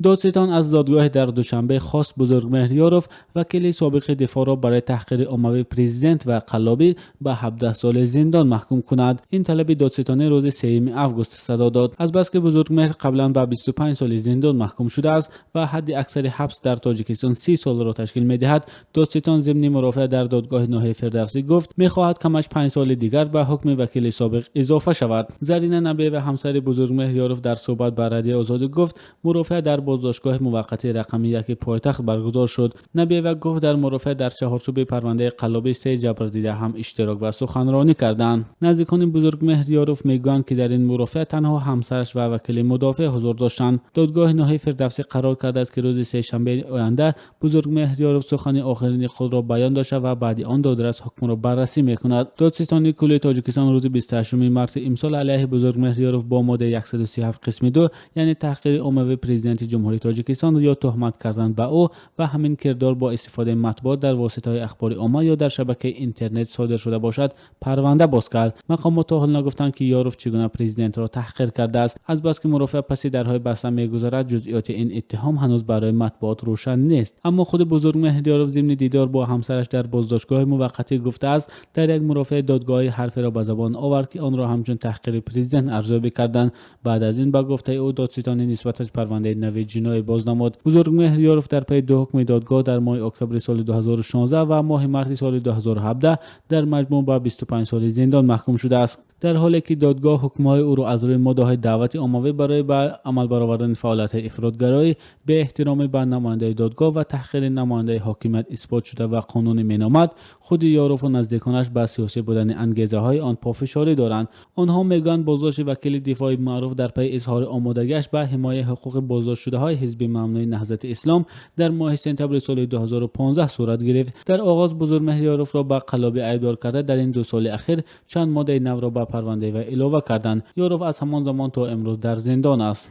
Додситон аз додгоҳ дар Душанбе хост Бузургмеҳр Ёров, вакили собиқи дифоъро барои таҳқири оммавии президент ва қаллобӣ ба 17 соли зиндон маҳкум кунад. Ин талаби додситонӣ рӯзи 3 август садо дод. Аз бас ки Бузургмеҳр қаблан ба 25 соли зиндон маҳкум шудааст ва ҳадди аксари ҳабс дар Тоҷикистон 30 солро ташкил медиҳад, додситон зимни мурофиа дар додгоҳи ноҳияи Фирдавсӣ гуфт мехоҳад камаш 5 соли дигар ба ҳукми вакили собиқ илова шавад. Зарина Набиева, ҳамсари Бузургмеҳр Ёров, дар суҳбат ба Радиои Озодӣ гуфт мурофиа дар боздоштгоҳи муваққатии рақами 1 пойтахт баргузор шуд. Набиева гуфт дар мурофиа дар чаҳорчӯби парвандаи қаллобӣ 3 ҷабрдида ҳам иштирок ва суханронӣ карданд. Наздикони Бузургмеҳр Ёров мегӯянд ки дар ин мурофиа танҳо ҳамсараш ва вакили мудофеъ ҳузур доштанд. Додгоҳи ноҳияи Фирдавсӣ қарор кардааст ки рӯзи сешанбеи оянда Бузургмеҳр Ёров сухани охирини худро баён дошта ва баъди он додрас ҳукмро баррасӣ мекунад. Додситонии кулли Тоҷикистон рӯзи 28 марти имсол алайҳи Бузургмеҳр Ёров бо моддаи 137 қисми 2, яъне таҳқири оммавии президенти Ҷумҳурии Тоҷикистон ё туҳмат кардан ба ӯ ва ҳамин кирдор бо истифодаи матбуот дар воситаҳои ахбори омма ё дар шабакаи интернет содир шуда бошад, парванда боз кард. Мақомот то ҳол нагуфтанд ки Ёров чӣ гуна президентро таҳқир кардааст. Аз бас ки мурофиа паси дарҳои баста мегузарад, ҷузъиёти ин иттиҳом ҳанӯз барои матбуот рӯшан нест. Аммо худи Бузургмеҳр Ёров зимни дидор бо ҳамсараш дар боздоштгоҳи муваққатӣ гуфтааст дар як мурофиаи додгоҳӣ ҳарферо ба забон овард ки онро ҳамчун таҳқири президент арзёбӣ карданд. Баъд аз ин ба гуфтаи ӯ додситонӣ нисбаташ парвандаи нави ҷиноӣ боз намуд. Бузургмеҳр Ёров дар пайи ду ҳукми додгоҳ дар моҳи октябри соли 2016 ва моҳи марти соли 2017 дар маҷмӯъ ба 25 соли зиндон маҳкум шудааст. Дар ҳоле ки додгоҳ ҳукмҳои ӯро аз рӯи моддаҳои даъвати оммавӣ барои ба амал баровардани фаъолиятҳои ифротгароӣ, беэҳтиромӣ ба намояндаи додгоҳ ва таҳқири намояндаи ҳокимият исбот шуда ва қонунӣ меномад, худи Ёров ва наздиконаш ба сиёсӣ будани ангезаҳои он пофишорӣ доранд. Онҳо мегӯянд боздошти вакили дифои маъруф дар пайи изҳори омодагиаш ба ҳимояи ҳуқуқи боздоштшудаҳои ҳизби мамнӯи Наҳзати Ислом дар моҳи сентябри соли 2015 сурат гирифт. Дар оғоз Бузургмеҳр Ёровро ба қаллобӣ айбдор карда, дар ин 2 соли ахир чанд моддаи навро ба парвандаи вай илова карданд. Ёров аз ҳамон замон то имрӯз дар зиндон аст.